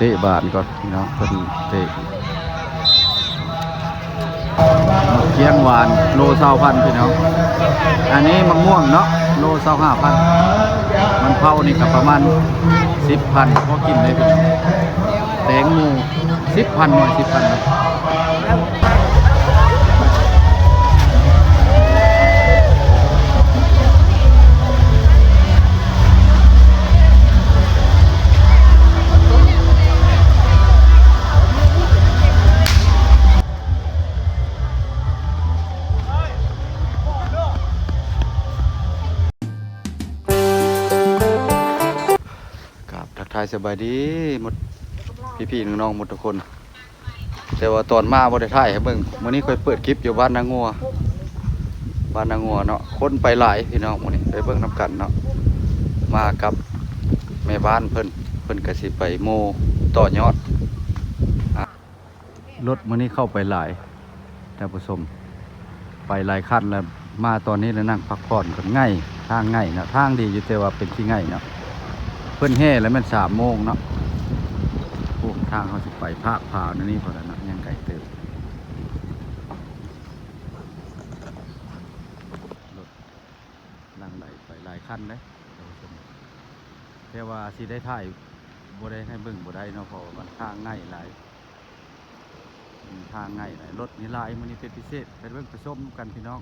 ເຕະບານກ່ອນພີ່ນ້ອງ ເພິ່ນເຕະ ໝາກກຽງຫວານໂລຊາວພັນພີ່ນ້ອງ ອັນນີ້ໝາກມ່ວງເນາະ ໂລຊາວຫ້າພັນ ມັນເຜົານີ້ກໍປະມານສິບພັນ ພໍກິນໄດ້ພີ່ນ້ອງ ແຕງໂມສິບພັນ ໜ່ວຍສິບພັນ. ກາບທັກທາຍສະບາຍດີໝົດ ພີ່ໆນ້ອງໆໝົດທຸກຄົນ ແຕ່ວ່າຕອນມາບໍ່ໄດ້ຖ່າຍໃຫ້ເບິ່ງ ມື້ນີ້ຂ້ອຍເປີດຄລິບຢູ່ບ້ານນາງົວ ບ້ານນາງົວເນາະ ຄົນໄປຫຼາຍພີ່ນ້ອງ ມື້ນີ້ໄປເບິ່ງນຳກັນເນາະ ມາກັບແມ່ບ້ານເພິ່ນ ເພິ່ນກໍຊິໄປໂມຕໍ່ຍອດ ອາ ລົດມື້ນີ້ເຂົ້າໄປຫຼາຍ ທ່ານຜູ້ຊົມ ໄປຫຼາຍຄັນແລ້ວ ມາຕອນນີ້ລະນັ່ງພັກຜ່ອນກ່ອນ ງ່າຍ ທາງງ່າຍເນາະ ທາງດີຢູ່ ແຕ່ວ່າເປັນຂີ້ງ່າຍເນາະ ເພິ່ນແຫ່ແລ້ວແມ່ນສາມໂມງເນາະ ໂອ້ ທາງເຮົາຊິໄປພາກພາວແນວນີ້ພຸ້ນລະເນາະ ຍັງໄກເຕີບ ລົດຫຼັ່ງໄຫຼໄປຫຼາຍຄັນເດ້ ທ່ານຜູ້ຊົມ ແຕ່ວ່າຊິໄດ້ຖ່າຍ ບໍ່ໄດ້ໃຫ້ເບິ່ງບໍ່ໄດ້ເນາະ ເພາະວ່າມັນທາງງ່າຍຫຼາຍ ມັນທາງງ່າຍຫຼາຍ ລົດນີ້ຫຼາຍ ມື້ນີ້ເປັນພິເສດ ໄປເບິ່ງໄປຊົມນຳກັນພີ່ນ້ອງ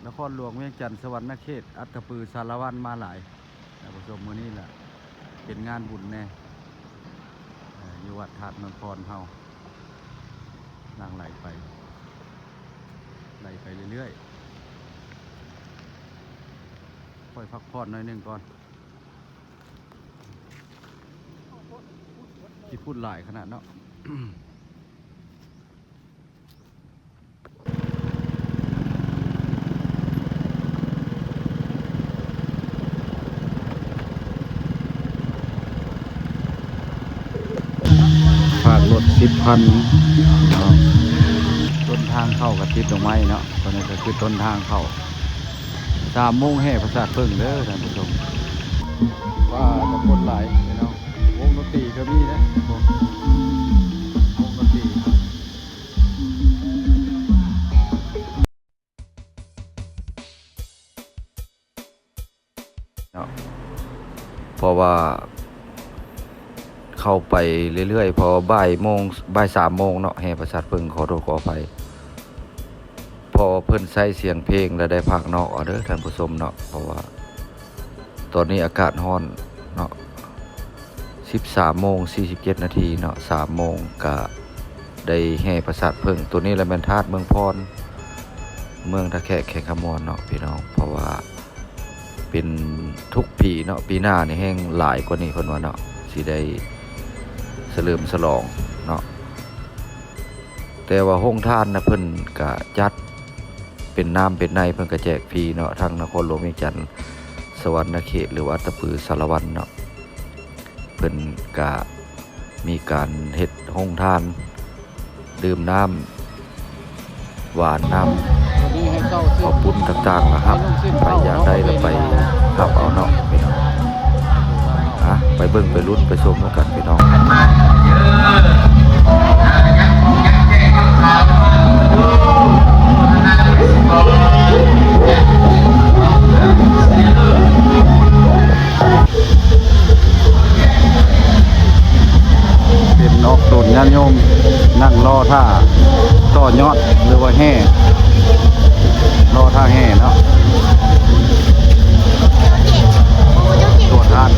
ນະຄອນຫຼວງວຽງຈັນ ສະຫວັນນະເຂດ ອັດຕະປື ສາລະວັນ ມາຫຼາຍ ທ່ານຜູ້ຊົມ ມື້ນີ້ລະເປັນງານບຸນແດ່ ເອີ ຢູ່ວັດທາດເມືອງພອນເຮົາ ຫຼັ່ງໄຫຼໄປ ໄຫຼໄປເລື້ອຍໆ ຄ່ອຍພັກຜ່ອນໜ້ອຍໜຶ່ງກ່ອນ. ຂີ້ຝຸ່ນຫຼາຍຂະໜາດເນາະ ພາກລົດສິບພັນເນາະ ຕົ້ນທາງເຂົ້າກໍຕິດດອກໄມ້ເນາະ ຕົວນີ້ກໍຄືຕົ້ນທາງເຂົ້າ ສາມໂມງແຫ່ປາສາດເຜິ້ງເດີທ່ານຜູ້ຊົມ ວ້າ ແຕ່ຄົນຫຼາຍພີ່ນ້ອງ ວົງດົນຕີກໍມີເດ້ ວົງ ວົງດົນຕີເນາະ ເພາະວ່າເຂົ້າໄປເລື້ອຍໆ ເພາະວ່າບ່າຍໂມງ ບ່າຍສາມໂມງເນາະ ແຫ່ປາສາດເຜິ້ງ ຂໍໂທດຂໍອະໄພ ເພາະວ່າເພິ່ນໃຊ້ສຽງເພງ ແລະ ໄດ້ພາກນອກເອົາເດີທ່ານຜູ້ຊົມເນາະ ເພາະວ່າຕອນນີ້ອາກາດຮ້ອນເນາະ ສິບສາມໂມງສີ່ສິບເຈັດນາທີເນາະ ສາມໂມງກະໄດ້ແຫ່ປາສາດເຜິ້ງ ໂຕນີ້ລະແມ່ນທາດເມືອງພອນ ເມືອງທ່າແຂກ ແຂວງຄຳມ່ວນເນາະພີ່ນ້ອງ ເພາະວ່າເປັນທຸກປີເນາະ ປີໜ້ານີ້ແຮ່ງຫຼາຍກວ່ານີ້ເພິ່ນວ່າເນາະ ຊິໄດ້ສະເຫຼີມສະຫຼອງເນາະ ແຕ່ວ່າໂຮງທານນະ ເພິ່ນກະຈັດເປັນນ້ຳເປັນໃນ ເພິ່ນກະແຈກຟຣີເນາະ ທັງນະຄອນຫຼວງວຽງຈັນ ສະຫວັນນະເຂດ ຫຼືວ່າອັດຕະປື ສາລະວັນເນາະ ເພິ່ນກະມີການເຮັດໂຮງທານ ດື່ມນ້ຳຫວານ ນ້ຳເຂົ້າປຸ້ນຕ່າງໆ ລະຮັບ ໃຜຢາກໄດ້ລະໄປຮັບເອົາເນາະພີ່ນ້ອງ ອາ ໄປເບິ່ງໄປລຸ້ນໄປຊົມນຳກັນພີ່ນ້ອງ. ເປັນອອກຕົນຍາດໂຍມນັ່ງລໍຖ້າຕໍ່ຍອດ ຫຼືວ່າແຫ່ ລໍຖ້າແຫ່ເນາະ ຕົວທາດ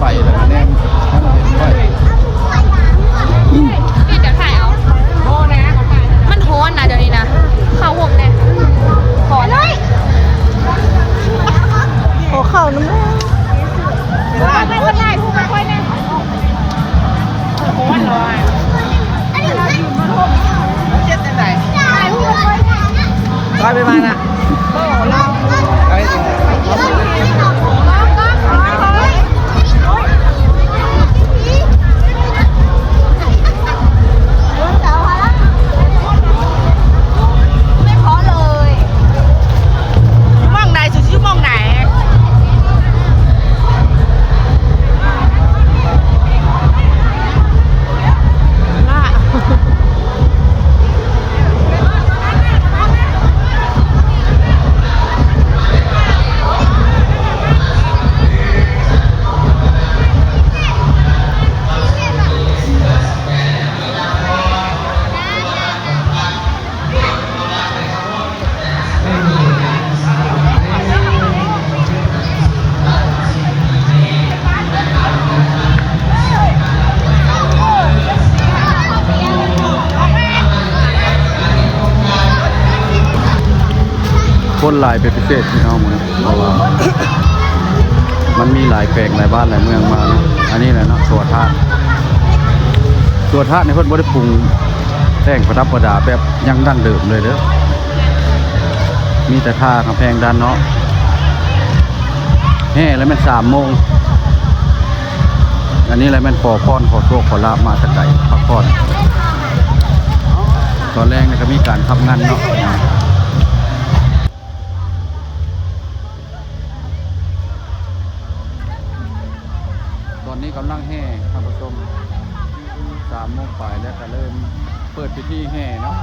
ໄປແລ້ວກະແນມ ເປັນໄປ ນີ້ຈະຖ່າຍເອົາ ມັນຮ້ອນນະ ດຽວນີ້ນະ ເຂົ້າຮົ່ມແດ່ ຮ້ອນ ຂໍເຂົ້ານຳ ໄປໄປໄປ ຜູ້ມາຄ່ອຍແດ່ ຮ້ອນເນາະ ເຮັດຈັ່ງໃດ ໄປໄປມານະ. ໄປພໍເລີຍ ຄົນຫຼາຍເປັນພິເສດພີ່ນ້ອງມື້ນີ້ ເພາະວ່າມັນມີຫຼາຍແຂວງຫຼາຍບ້ານຫຼາຍເມືອງມາເນາະ. ອັນນີ້ແຫຼະເນາະ ຕົວທາດ ຕົວທາດນີ້ເພິ່ນບໍ່ໄດ້ປຸງແຕ່ງປະດັບປະດາແບບຫຍັງດັ້ງເດີມເລີຍເດີ້ ມີແຕ່ທາກຳແພງດ້ານນອກ. ແຫ່ແລ້ວແມ່ນສາມໂມງ. ອັນນີ້ແຫຼະແມ່ນຂໍພອນ ຂໍໂຊກ ຂໍລາບ ມາແຕ່ໄກ ພັກຜ່ອນ. ຕອນແລງນີ້ກໍມີການຂັບງັນເນາະ. ຕອນນີ້ກຳລັງແຫ່ທ່ານຜູ້ຊົມ ສາມໂມງປາຍແລ້ວ ກໍເລີ່ມເປີດພິທີແຫ່ເນາະ.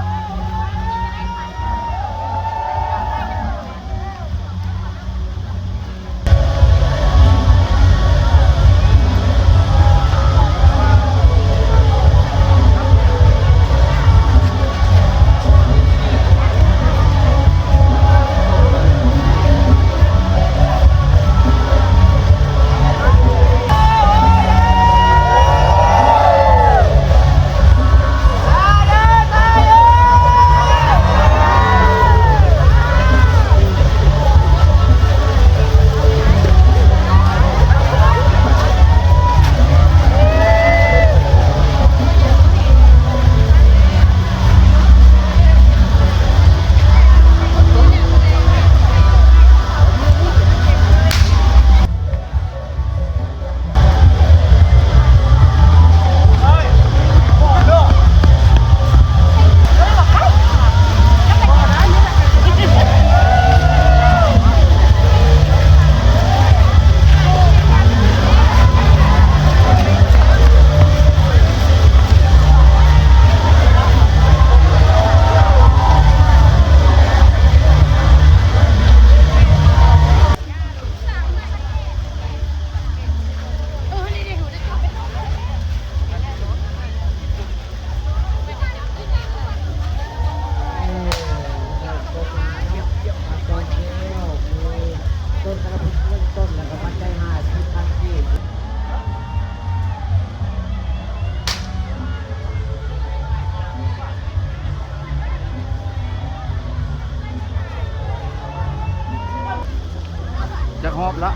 ຈັກຮອບລະ?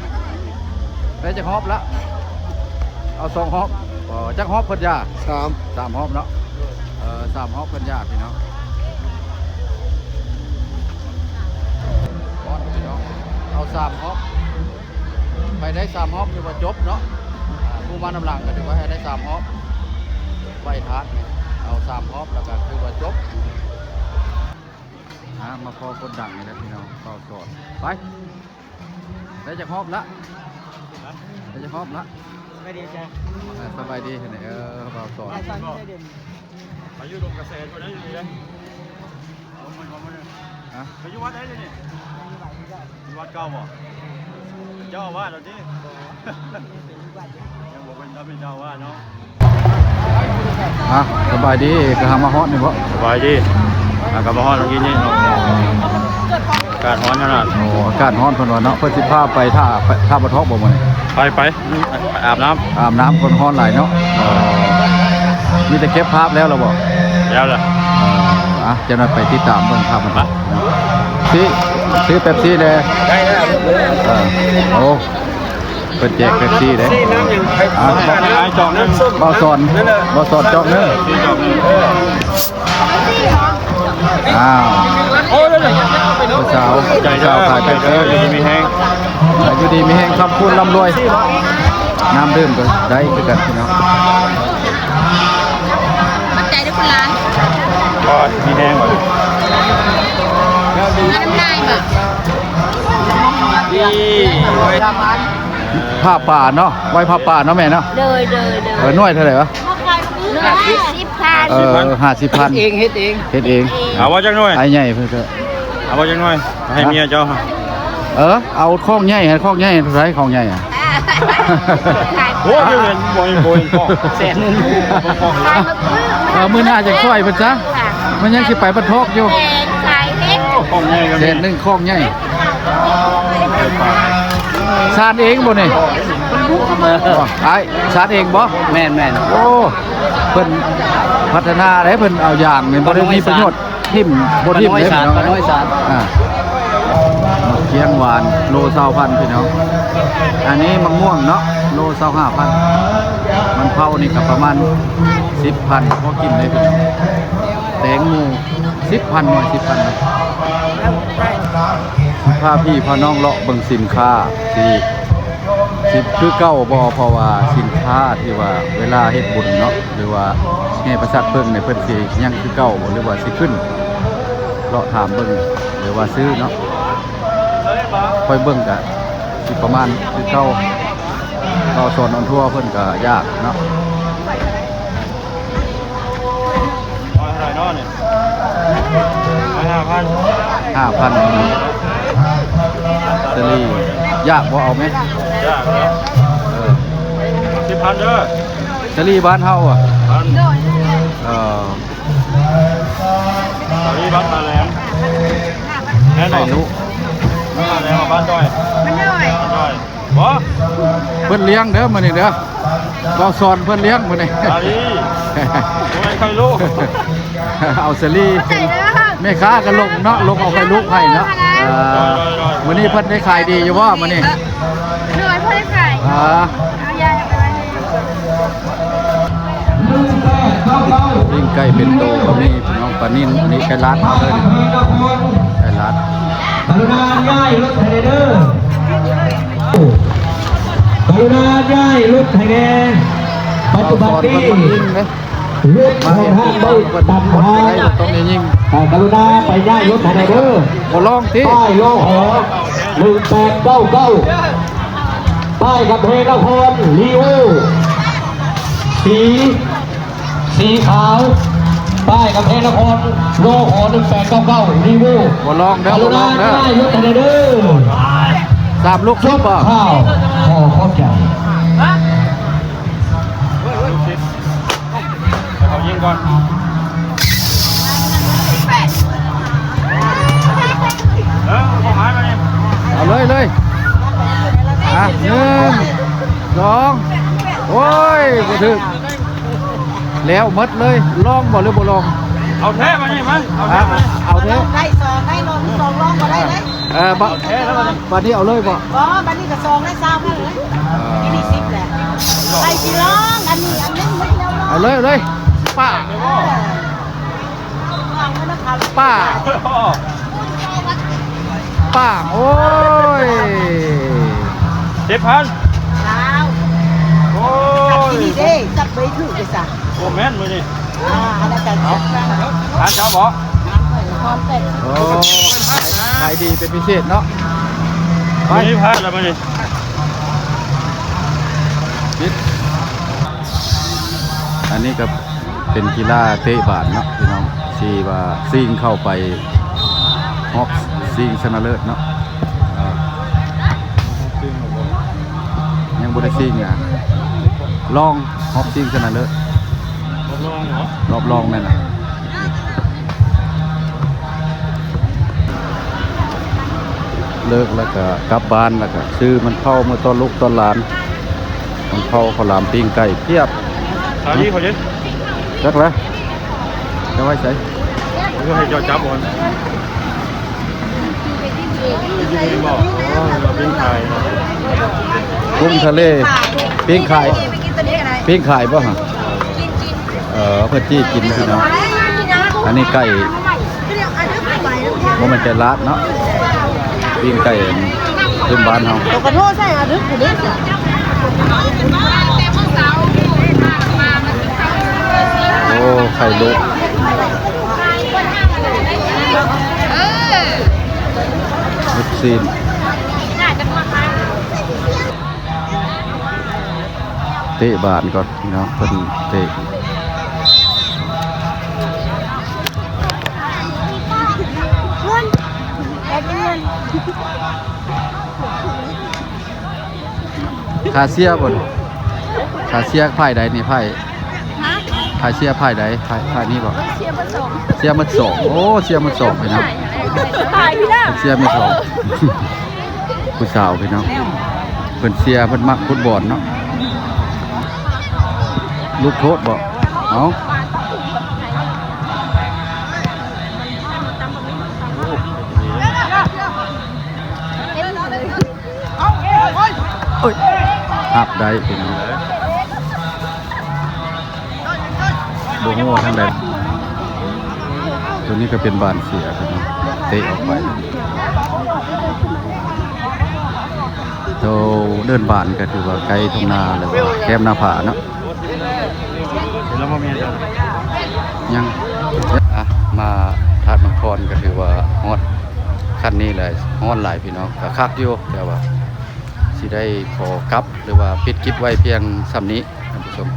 ໄດ້ຈັກຮອບລະ? ເອົາສອງຮອບ. ອໍ ຈັກຮອບເພິ່ນຢາ? ສາມ ສາມຮອບເນາະ. ເອີ ສາມຮອບເພິ່ນຢາພີ່ນ້ອງ. ກ່ອນພີ່ນ້ອງ ເອົາສາມຮອບ. ໃຜໄດ້ສາມຮອບຖືວ່າຈົບເນາະ. ອ່າ ຜູ້ມານຳຫຼັງກໍຖືວ່າໃຫ້ໄດ້ສາມຮອບ. ໄຫວ້ທາດນີ້ເອົາສາມຮອບແລ້ວກໍຖືວ່າຈົບ. ອ່າ ມາພໍ້ຄົນດັງນີ້ແຫຼະພີ່ນ້ອງ ເວົ້າສອນ. ໄປ ໄດ້ຈັກຮອບລະ? ໄດ້ຈັກຮອບລະ? ສະບາຍດີຈ້າ. ເອີ ສະບາຍດີ. ເອີ ເວົ້າສອນ. ໄປຢູ່ດົງກະແສພຸ້ນນະ ຢູ່ນີ້ເດ້. ຮະ? ໄປຢູ່ວັດໃດດຽວນີ້? ຢູ່ວັດເກົ່າບໍ່? ເຈົ້າອາວາດແລ້ວຕິ? ບໍ່ ຍັງບໍ່ເປັນ ເປັນເຈົ້າອາວາດເນາະ. ອ່ະ ສະບາຍດີ ກະຫາມາຮອດນີ້ບໍ່? ສະບາຍດີ ອ່ະ ກະມາຮອດເມື່ອກີ້ນີ້ເນາະ. ອາກາດຮ້ອນຂະໜາດ. ໂອ້ ອາກາດຮ້ອນເພິ່ນວ່າເນາະ. ເພິ່ນຊິພາໄປທ່າ ໄປທ່າບໍ່ທອກບໍ່ມື້ນີ້? ໄປ ໄປ ອາບນ້ຳ ອາບນ້ຳ. ຄົນຮ້ອນຫຼາຍເນາະ. ອໍ ມີແຕ່ເກັບພາບແລ້ວລະບໍ່? ແລ້ວລະ. ເອີ ອ່ະ ຈັກໜ້ອຍໄປຕິດຕາມເບິ່ງພາບມັນເນາະ. ຊິ ຊື້ເປັບຊີແດ່. ໄດ້ ໄດ້. ເອີ ໂອ້ ເພິ່ນແຈກເປັບຊີເດ້. ອ່າ ອ້າຍຈອກໜຶ່ງ ບ່າວສອນ ບ່າວສອນຈອກໜຶ່ງ. ເອີ ຈອກໜຶ່ງ. ເອີ ອ້າວ ຜູ້ສາວ ຜູ້ສາວຂາຍເປັບຊີ. ຢູ່ດີມີແຮງ ຢູ່ດີມີແຮງ ຄ້ຳຄູນລ່ຳລວຍ. ນ້ຳດື່ມກໍໄດ້ຄືກັນພີ່ນ້ອງ. ຂອບໃຈເດີ້ຄຸນຫຼານ. ໂອ້ຍ ມີແຮງບໍ່? ມານຳນາຍບໍ່? ນີ້ ຜ້າປ່າເນາາະ ໄວ້ຜ້າປ່າເນາະແມ່ເນາະ. ໂດຍ ໂດຍ ໂດຍ. ເອີ ໜ່ວຍເທົ່າໃດວະ? ໜ່ວຍຫ້າສິບພັນ. ເອີ ຫ້າສິບພັນ. ເຮັດເອງ ເຮັດເອງ ເຮັດເອງ. ເອົາບໍ່ຈັກໜ່ວຍ? ອ້າຍໃຫຍ່ເພິ່ນກໍ ເອົາບໍ່ຈັກໜ່ວຍ? ໃຫ້ເມຍເຈົ້າ. ເອີ ເອົາຂອງໃຫຍ່ ຂອງໃຫຍ່ເທົ່າໃດ? ຂອງໃຫຍ່ອະ ໂອ້ຍ ບໍ່ເຫັນ ບໍ່ເຫັນຂອງ. ແສນໜຶ່ງ. ເອີ ມື້ໜ້າຈັ່ງຊ່ອຍເພິ່ນຊະ. ມັນຍັງຊິໄປບັນທອກຢູ່. ຂອງໃຫຍ່ກໍມີ ແສນໜຶ່ງ ຂອງໃຫຍ່. ສານເອງບໍ່ນີ້? ອ້າຍ ສານເອງບໍ່? ແມ່ນໆ. ໂອ້ ເພິ່ນພັດທະນາເດ້ ເພິ່ນເອົາຢາງນີ້ບໍ່ໄດ້ມີປະໂຫຍດ. ຖິ້ມ ບໍ່ຖິ້ມເດ້ ນ້ອຍສານ. ອ່າ ໝາກຂຽງຫວານໂລຊາວພັນພີ່ນ້ອງ. ອັນນີ້ໝາກມ່ວງເນາະ ໂລຊາວຫ້າພັນ. ມັນເຜົານີ້ກໍປະມານສິບພັນ ພໍກິນເລີຍພີ່ນ້ອງ. ແຕງໂມສິບພັນ ໜ່ວຍສິບພັນ. ຊິພາພີ່ພານ້ອງເລາະເບິ່ງສິນຄ້າ ຊິ ຊິຄືເກົ່າບໍ່ ເພາະວ່າສິນຄ້າທີ່ວ່າເວລາເຮັດບຸນເນາະ ຫຼືວ່າແຫ່ປະສາດເຜິ້ງນີ້ ເພິ່ນຊິຍັງຄືເກົ່າບໍ່ ຫຼືວ່າຊິຂຶ້ນ ເລາະຖາມເບິ່ງ ຫຼືວ່າຊື້ເນາະ. ຂ້ອຍເບິ່ງກະຊິປະມານຄືເກົ່າ. ເວົ້າສອນອອນທົວເພິ່ນກະຢາກເນາະ. ເອົາເທົ່າໃດເນາະນີ້? ເອົາຫ້າພັນ ຫ້າພັນ. ສາລີ ຢາກບໍ່ ເອົາໄໝ? ຢາກແລ້ວ. ເອີ ສິບພັນເດີ. ສາລີບ້ານເຮົາອະ? ພັນ. ເອີ ສາລີບ້ານທ່າແຫຼມ. ແມ່ນບໍ່? ໄຂ່ລຸ ບ້ານທ່າແຫຼມ ບ້ານດອຍ ບ້ານດອຍ. ບໍ່ ເພິ່ນລ້ຽງເດີມື້ນີ້ເດີ ເວົ້າສອນເພິ່ນລ້ຽງມື້ນີ້. ສາລີ ບໍ່ແມ່ນໄຂ່ລຸ. ເອົາສາລີ ແມ່ຄ້າກໍລົງເນາະ ລົງເອົາໄຂ່ລຸໃຫ້ເນາະ. ເອີ ມື້ນີ້ເພິ່ນໄດ້ຂາຍດີຢູ່ບໍ່ມື້ນີ້? ເອີ ເພິ່ນໄດ້ຂາຍ. ເອີ ເອົາຢາຍເອົາໄປໄວ້. ປີ້ງໄກ່ເປັນໂຕກໍມີພີ່ນ້ອງ. ປານິນ ອັນນີ້ໄກ່ລາດເດີ ໄກ່ລາດ. ກະລຸນາຍ້າຍລົດໃຫ້ແດ່ເດີ ກະລຸນາຍ້າຍລົດໃຫ້ແດ່. ປັດຈຸບັນນີ້ລົດຂອງທ່ານໄດ້ຕັດທາງ ກະລຸນາໄປຍ້າຍລົດໃຫ້ແດ່ເດີ. ບໍ່ລອງຕິ ປ້າຍ ລຂ ໜຶ່ງແປດເກົ້າເກົ້າ ປ້າຍກຳແພງນະຄອນ ລີໂອ ສີ ສີຂາວ ປ້າຍກຳແພງນະຄອນ ລຂ ໜຶ່ງແປດເກົ້າເກົ້າ ລີໂວ. ບໍ່ລອງເດີ ບໍ່ລອງເດີ ສາມລູກສິບບໍ່? ຂໍຂອບໃຈ. ໃຫ້ເຂົາຍິງກ່ອນ. ເອີ ເອົາເຂົ້າມາບາດນີ້ ເອົາເລີຍ ເລີຍ. ອ່ະ ໜຶ່ງ ສອງ ໂອ້ຍ ບໍ່ຖືກ ແລ້ວໝົດເລີຍ. ລອງບໍ່ ຫຼືບໍ່ລອງ? ເອົາແທ້ບາດນີ້ ມາ ເອົາແທ້ ເອົາແທ້. ໄດ້ສອງ ໄດ້ລອງສອງ ລອງບໍ່ໄດ້ເລີຍ. ເອີ ບາດ ບາດນີ້ເອົາເລີຍບໍ່? ບໍ່ ບາດນີ້ກໍສອງ ໄດ້ຊາວພັນເລີຍ. ເອີ ອັນນີ້ສິບແຫຼະ ໃຜຊິລອງ ອັນນີ້ ອັນນີ້ ເອົາເລີຍ ເອົາເລີຍ. ປ້າ ເອີ ປ້າ ປ້າ ໂອ້ຍ ສິບພັນ ຊາວ. ໂອ້ຍ ຈັບດີໆເດ້ ຈັບໄວ້ຖືກເດ້ຊະ. ໂອ້ ແມ່ນມື້ນີ້. ອ່າ ອັນນັ້ນກໍ ເອົາ ທານເຈົ້າບໍ່? ໂອ້ ຂາຍ ຂາຍດີເປັນພິເສດເນາະ. ໄປ ມື້ນີ້ພາດແລ້ວມື້ນີ້ ປິດ. ອັນນີ້ກໍເປັນກິລາເຕະບານເນາະພີ່ນ້ອງ ທີ່ວ່າຊິງເຂົ້າໄປຮອບຊິງຊະນະເລີດເນາະ. ເອີ ຍັງບໍ່ໄດ້ຊິງນະ ລອງຮອບຊິງຊະນະເລີດ. ຮອບລອງເນາະ ຮອບລອງແມ່ນລະ. ເລີກແລ້ວກະກັບບ້ານ ແລ້ວກະຊື້ມັນເຜົາເມືອຕ້ອນລູກຕ້ອນຫຼານ. ມັນເຜົາ ເຂົ້າຫຼາມ ປີ້ງໄກ່ພຽບ. ສາລີເຂົາເດ້ ຈັກລະ ຈະໄວ້ໃສ? ເອີ ໃຫ້ເຈົ້າຈັບກ່ອນ. ປີ້ງໄກ່ບໍ່? ໂອ້ຍ ປີ້ງໄກ່ ກຸ້ງທະເລ ປີ້ງໄກ່ ປີ້ງໄກ່ບໍ່ຫະ? ເອີ ເພິ່ນຈີ່ກິນພີ່ນ້ອງ. ອັນນີ້ໄກ່ ບໍ່ແມ່ນໄກ່ລາດເນາະ ປີ້ງໄກ່ພື້ນບ້ານເຮົາ. ໂອ້ ໄຂ່ລຸ ລູກຊີ້ນ. ເຕະບານກ່ອນພີ່ນ້ອງ ເພິ່ນເຕະ. ຂ້າເຊຍບໍ່? ຂ້າເຊຍຝ່າຍໃດນີ້? ຝ່າຍ ຮະ? ຂ້າເຊຍຝ່າຍໃດ? ຝ່າຍ ຝ່າຍນີ້ບໍ່? ເຊຍໝົດສອງ ເຊຍໝົດສອງ. ໂອ້ ເຊຍໝົດສອງພີ່ນ້ອງ ເຊຍໝົດສອງ. ຜູ້ສາວພີ່ນ້ອງ ເພິ່ນເຊຍ ເພິ່ນມັກຟຸດບອນເນາະ. ລູກໂທດບໍ່? ເອົາ. ໂອ້ ເປັນດີເດ້. ຮັບໄດ້ພີ່ນ້ອງ ບໍ່ຮູ້ວ່າທາງໃດ. ໂຕນີ້ກໍເປັນບານເສຍພີ່ນ້ອງ ເຕະອອກໄປ. ໂຕເດີ່ນບານກໍຖືວ່າໃກ້ທົ່ງນາ ຫຼືວ່າແຄມໜ້າຜາເນາະ. ຍັງ ອ່ະ ມາທາດນ້ຳພອນກໍຖືວ່າຮອດຂັ້ນນີ້ແຫຼະ. ຮ້ອນຫຼາຍພີ່ນ້ອງ ກໍຄັກຢູ່ ແຕ່ວ່າຊິໄດ້ຂໍກັບ ຫຼືວ່າປິດຄລິບໄວ້ພຽງສ່ຳນີ້ທ່ານຜູ້ຊົມ.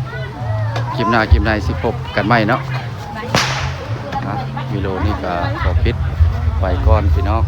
ຄລິບໜ້າຄລິບໃນຊິພົບກັນໃໝ່ເນາະ. ອ່ະ ວິດີໂອນີ້ກໍຂໍປິດໄວ້ກ່ອນພີ່ນ້ອງ.